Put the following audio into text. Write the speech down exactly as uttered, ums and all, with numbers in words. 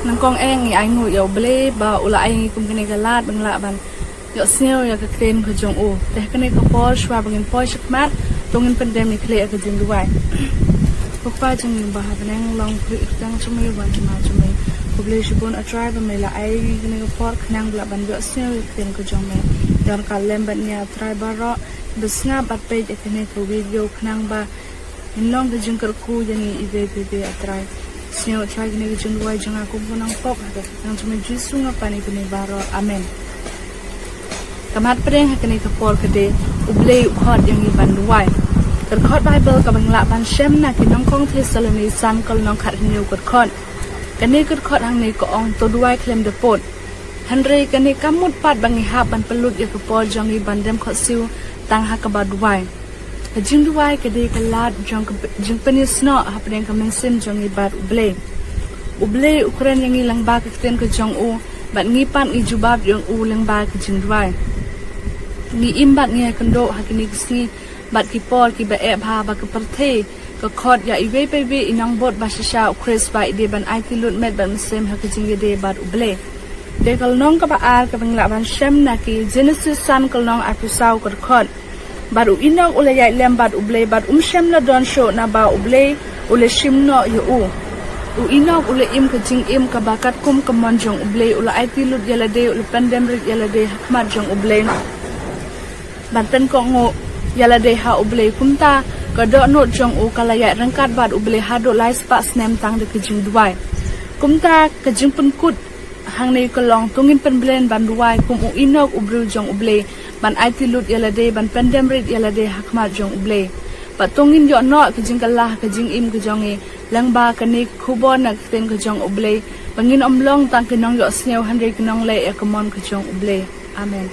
Nangkong eng ngi ai nguh ïa U Blei ba u la ai ngi kum kane ka lad ba ngin lah ban ïohsngew ïa ka ktien ka jong u. Te ha kane ka por shuwa ba ngin poi shakhmat, to ngin pyndem ïa ka jingduwai. Ko Kpa jong ngi ba ha bneng, long kyrteng jong me, wan hima jong me. Khublei shibun A Trai ba me la ai ngi kane ka por khnang ba lah ban ïohsngew ïa ka ktien ka jong me. Don ka lem bad ngi A Trai baroh, ba sngap bad peit ïa kane ka video khnang ba ngin long ka jingkyrkhu ïa ngi iwei pa iwei A Trai. Sngew A Trai kane ka jingduwai jong nga kum ka nongpop, ha ka kyrteng jong me Jisu nga pan ïa kane baroh. Amen. Ka mat pdeng ha kane ka por ka dei U Blei u khot ïa ngi ban duwai. Ka dkhot Baibl kaba ngi lah ban shem na ki Nyngkong Thessaloni san, ka lynnong khathynñiew ka dkhot. Kane ka dkhot hangne ka ong, to duwai khlem da pud. Hynrei kane kam mut pat ba ngi hap ban pynlut ïa ka por jong ngi ban dem khohsiew tang ha kaba duwai. Ka jingduwai ka dei ka lad jong ka p-, jingpynïasnoh hapdeng ka mynsiem jong ngi bad U Blei. U Blei u kren ïa ngi lyngba ka ktien ka jong u, bad ngi pat ngi jubab ïa u lyngba ka jingduwai. Ngi im bad ngi ïakynduh ha kine ki sngi bad ki por kiba eh bha ba ka pyrthei ka khot ïa iwei pa iwei i nongbud ba shisha U Khrist ba i dei ban aiti lut met bad mynsiem ha ka jingïadei bad U Blei. Dei ka lynnong kaba ar kaba ngi lah ban shem na ki Jenesis san, ka lynnong arphew saw ka dkhot. Bad u Enok u la ïaid lem bad U Blei bad um shym la don shuh naba U Blei u la shim noh ïa u. U Enok u la im ka jingim kaba katkum ka mon jong U Blei, u la aiti lut ïa lade, u la pyndem rit ïa lade ha khmat jong U Blei ban pynkohnguh ïa lade ha U Blei. Kumta ka dohnud jong u ka la ïaid ryngkat bad U Blei haduh lai spah snem tang da ka jingduwai. Kumta ka jingpynkut hangne ka long, to ngin pynblen ban duwai kum u Enok u briew jong U Blei, ban aiti lut ïa lade, ban pyndem rit ïa lade ha khmat jong U Blei. Bad to ngin ïoh noh ka jingkylla ha ka jingim ka jong ngi lyngba kane ka khubor na ka ktien ka jong U Blei, ba ngin ym long tang ki nongïohsngew hynrei ki nongleh ïa ka mon ka jong U Blei. Amen.